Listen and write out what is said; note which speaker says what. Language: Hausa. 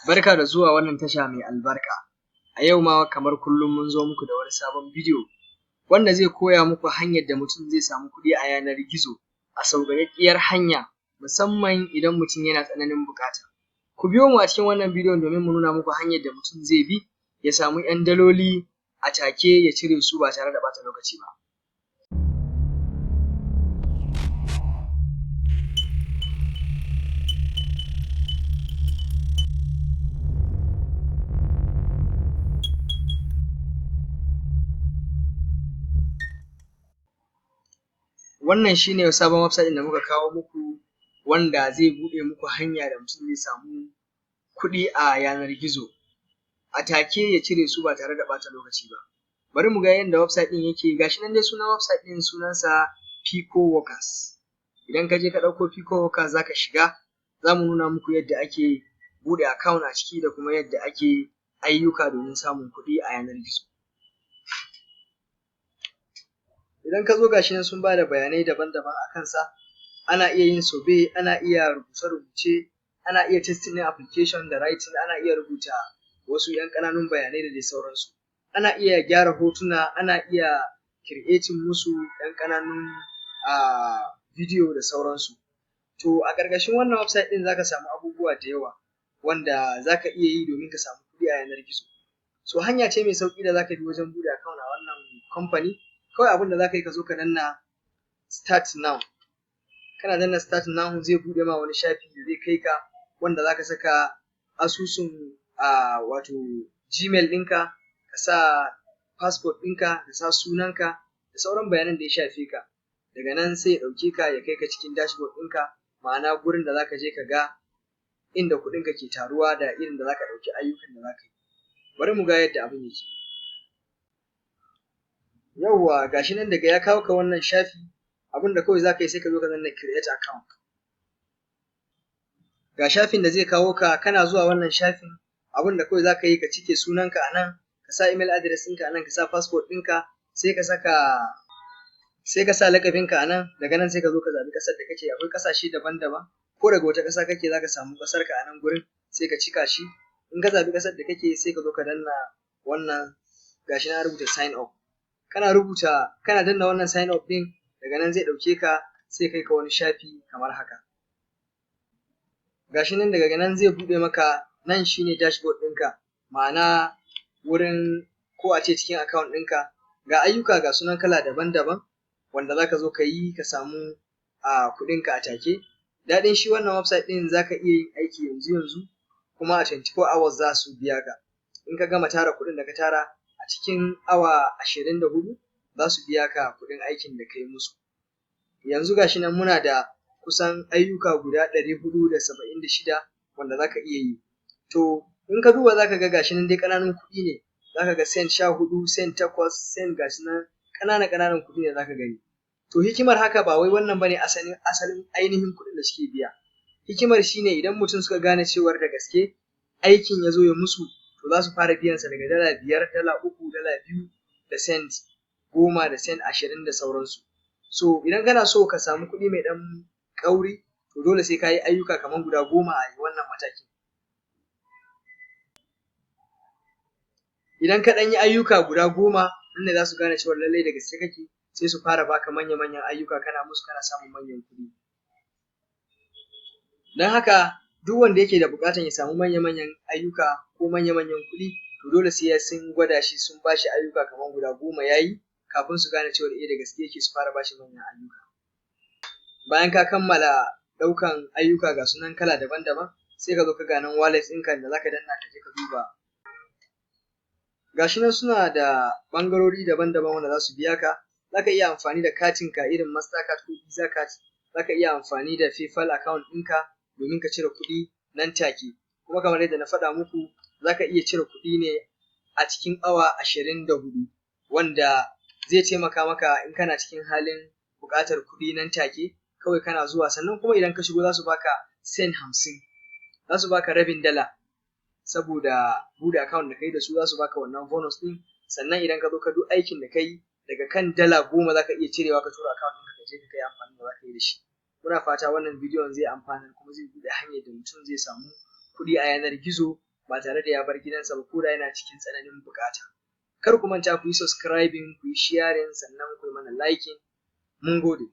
Speaker 1: Barka da zuwa wannan tasha mai albarka. A yau ma kamar kullum mun zo muku da wani sabon bidiyo wanda zai koya muku hanyar da mutum zai samu kuɗi a yanar gizo a sauƙaƙaƙƙiyar hanya, musamman idan mutum yana tsananin buƙata. Ku biyo mu a cikin wannan bidiyon domin mu nuna muku hanyar da mutum zai bi ya samu ‘yan daloli a take ya cire su ba tare da ɓata lokaci ba. Wannan shi ne sabon website ɗin da muka kawo muku wanda zai buɗe muku hanya da mutum zai samu kuɗi a yanar gizo, a take ya cire su ba tare da ɓata lokaci ba. Bari mu ga yadda website ɗin yake, ga shi nan dai sunan website ɗin sunansa Picoworkers. Idan ka je ka ɗauko Picoworkers za ka shiga, za mu nuna muku yadda ake buɗe account a ciki da kuma yadda ake ayyuka domin samun kuɗi a yanar gizo. Idan ka zo ga shi nan sun ba da bayanai daban daban a kansa, ana iya yin survey, ana iya rubuce rubuce, ana iya testing ɗin application da writing, ana iya rubuta wasu ‘yan ƙananun bayanai da dai sauransu. Ana iya gyara hotuna, ana iya creating musu ‘yan ƙananun bidiyo da sauransu. To a ƙarƙashin wannan website ɗin za ka samu abubuwa da yawa wanda za ka iya yi domin ka samu kuɗi a yanar gizo. So hanya ce mai sauƙi da za ka bi wajen buɗe account a wannan kamfani, kawai abin da za ka yi, ka zo ka danna start now, kana danna start now zai buɗe ma wani shafi da zai kai ka wanda za ka saka asusun wato Gmail ɗinka, ka sa passport ɗinka, ka sa sunanka da sauran bayanan da ya shafe ka. Daga nan sai ya ɗauke ka ya kai ka cikin dashboard ɗinka, ma'ana gurin da za ka je ka ga inda kuɗinka ke taruwa da inda za ka ɗauki ayyukan da za ka yi. Bari mu ga yadda abin yake. Yawwa, ga shi nan daga ya kawo ka wannan shafi, abin da kawai za ka yi, sai ka zo ka danna create account. Ga shafin da zai kawo ka. Kana zuwa wannan shafin, abin da kawai za ka yi, ka cike sunanka a nan, ka sa email address ɗinka a nan, ka sa passport ɗinka, sai ka saka, sai ka sa laƙabinka a nan. Daga nan sai ka zo ka zaɓi ƙasar da kake. Akwai ƙasashe daban daban, ko daga wata ƙasa kake za ka samu ƙasarka a nan gurin, sai ka cika shi. In ka zaɓi ƙasar da kake, sai ka zo ka danna wannan, ga shi nan an rubuta sign up. Kana rubuta, kana danna wannan sign up ɗin, daga nan zai ɗauke ka, sai ya kai ka wani shafi kamar haka. Ga shi nan, daga nan zai buɗe maka nan, shi ne dashboard ɗinka, ma'ana wurin ko a ce cikin account ɗinka. Ga ayyuka, ga su nan kala daban daban wanda za ka zo ka yi ka samu kuɗinka a take. Daɗin shi wannan website ɗin, za ka iya yin aiki yanzu yanzu, kuma a 24 hours za su biya ka. In ka gama tara kuɗin da ka tara, a cikin awa 24 za su biya ka kuɗin aikin da ka yi musu. Yanzu ga shi nan muna da kusan ayyuka guda 476 wanda za ka iya yi. To in ka duba za ka ga gashi nan dai ƙananun kuɗi ne, za ka ga cent 14, cent 8, cent, ga su nan ƙanana ƙananan kuɗi ne za ka gani. To hikimar haka ba wai wannan ba ne asalin asalin ainihin kuɗin da suke biya. Hikimar shi ne idan mutum suka gane cewar da gaske aikin ya zo ya musu, to za su fara biyansa daga $5, $3, $2 da cent 10 da cent 20 da sauransu. So idan kana so ka samu kuɗi mai ɗan ƙauri, to dole sai ka yi ayyuka kamar guda 10 a wannan matakin. Idan ka ɗan yi ayyuka guda 10, nan ne za su gane cewa lallai da gaske kake, sai su fara baka manya manyan ayyuka kana musu, kana samun manyan kuɗi. Don haka duk wanda yake da buƙatar ya samu manya manyan ayyuka ko manya manyan kuɗi, to dole sai sun gwada shi, sun ba shi ayyuka kamar guda 10 ya yi, kafin su gane cewa eh, da gaske yake, su fara ba shi manyan ayyuka. Bayan ka kammala ɗaukan ayyuka, ga su nan kala daban daban, sai ka zo ka ga nan wallet ɗinka da za ka danna ka je ka duba. Ga shi nan suna da ɓangarori daban daban wanda za su biya ka. Za ka iya amfani da katinka irin Master Card ko Visa card, za ka iya amfani da PayPal account ɗinka domin ka cire kuɗi nan take. Kuma kamar yadda na faɗa muku, za ka iya cire kuɗi ne a cikin awa 24, wanda zai taimaka maka in kana cikin halin buƙatar kuɗi nan take, kawai kana zuwa. Sannan kuma idan ka shigo za su baka cent 50, za su baka rabin dala saboda buɗe account da kai da su, za su baka wannan bonus ɗin. Sannan idan ka zo ka duk aikin da ka yi, daga kan $10 za ka iya cirewa ka tura account ɗinka, ka je ka kai amfani da za ka yi da shi. Muna fata wannan bidiyon zai amfanar kuma zai buɗe hanyar da mutum zai samu kuɗi a yanar gizo. ba tare da ya bar gidansa ba, ko da yana cikin tsananin buƙata. Kar ku manta ku yi subscribing, ku yi sharing, sannan ku yi mana liking. Mun gode.